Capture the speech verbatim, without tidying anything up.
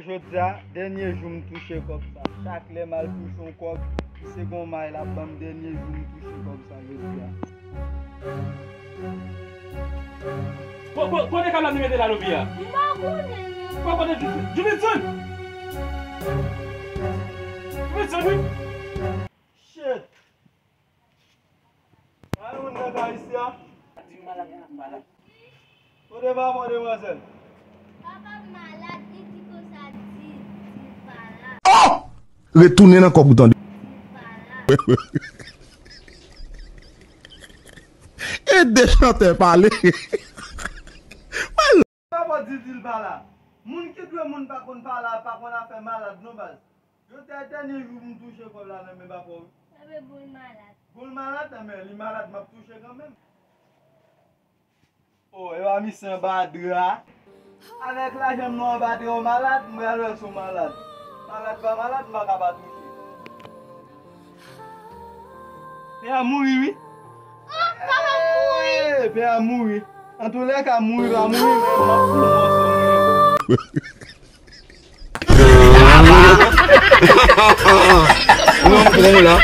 Jodi a, dènye jou m touche kòb sa. Chak lè m al touche yon kòb, se gon may l ap ban m, dènye jou m touche kòb sa jodi a. Ko-, ko-, kote kab la nou mete la, Lobi a? M pa konnen, non. Ko-, kote Ju-, Jubinson? Jubinson, wi. Shit. Ay, moun nan kay isi a. Di m malad, m malad. Kote papa w, demwazèl? Papa m malad, li di konsa, di, di l pa la. Oh! Retounen nan kòb ou tande. Di l pa la. E de chantè pale. Papa w di, di l pa la. Moun ki dwe moun pa konn pa la, pa konn afè malad non, baz. Yo te dènye jou m touche kòb la nan men papa w. Enben, bon, l malad. Bon, l malad, enben, li malad, m ap touche kanmenm. Oh, e pa misye anba dra. Avèk lajan m nan anba dra, w malad, m pral wè si w malad. Malad pa malad, m pa ka pa touche. Pè a mouri, wi. Oh, papa m mouri. Hey, pè a mouri. Antoulèka, mouri pa mouri, men m ap pran yon mòso mwen. Non, m pran w la.